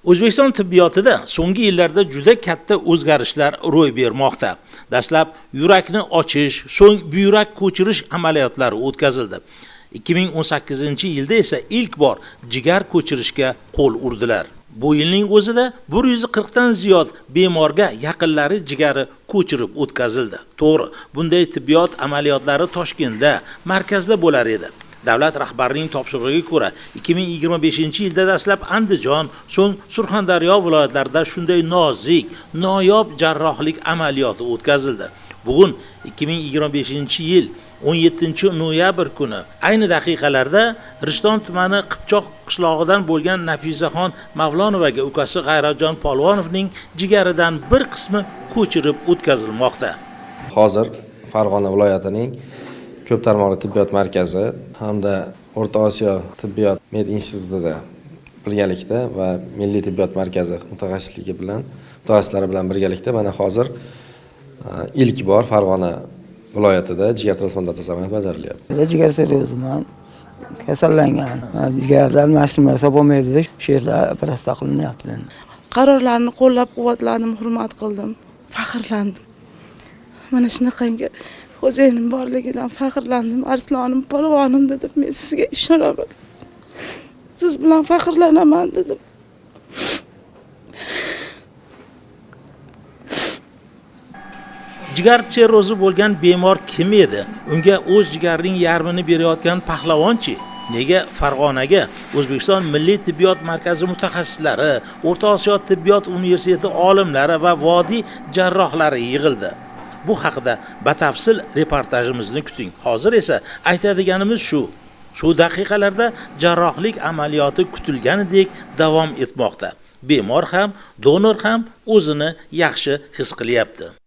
O'zbekiston tibbiyotida so'nggi yillarda juda katta o'zgarishlar ro'y bermoqda. Dastlab yurakni ochish, so'ng buyrak ko'chirish amaliyotlari o'tkazildi. 2018-yilda esa ilk bor jigar ko'chirishga qo'l urdilar. Bu yilning o'zida 140 dan ziyod bemorga yaqinlari jigari ko'chirib o'tkazildi. To'g'ri, bunday tibbiyot amaliyotlari Toshkentda, markazda bo'lar edi. Davlat rahbarining topshirig'iga ko'ra 2025-yilda dastlab Andijon, so'ng Surxondaryo viloyatlarida shunday nozik, noyob jarrohlik amaliyoti o'tkazildi. Bugun 2025-yil 17 noyabr kuni ayni daqiqalarda Rishton tumani Qipchoq qishlog'idan bo'lgan Nafisaxon Mavlonovaga ukasi G'ayratjon Polvonovning jigaridan bir qismi ko'chirib o'tkazilmoqda. Hozir Farg'ona viloyatining ko'p tarmoqli tibbiyot markazi hamda O'rta Osiyo tibbiyot med institutida birgalikda va Milliy tibbiyot markazi mutaxassisligi bilan, mutaxassislari bilan birgalikda mana hozir ilk bor Farg'ona viloyatida jigar transplantatsiyasi amaliyoti bajarilyapti. Jigar sirrozi bilan kasallangan, jigarlar almashtirmasa bo'lmaydi, shu yerda operatsiya qilinyapti. Qarorlarni qo'llab quvvatladim, hurmat qildim, faxrlandim. Mana shunaqangi xo'jayinim borligidan faxrlandim. Arslonim, polvonim dedim, men sizga ishonaman, siz bilan faxrlanaman dedim. Jigar sirrozi bo'lgan bemor kim edi? Unga o'z jigarining yarmini berayotgan pahlavonchi? Nega Farg'onaga O'zbekiston Milliy tibbiyot markazi mutaxassislari, O'rta Osiyo tibbiyot universiteti olimlari va vodiy jarrohlari yig'ildi? Bu haqida batafsil reportajimizni kuting. Hozir esa aytadiganimiz shu. Shu daqiqalarda jarrohlik amaliyoti kutilganidek davom etmoqda. Bemor ham, donor ham o'zini yaxshi his qilyapti.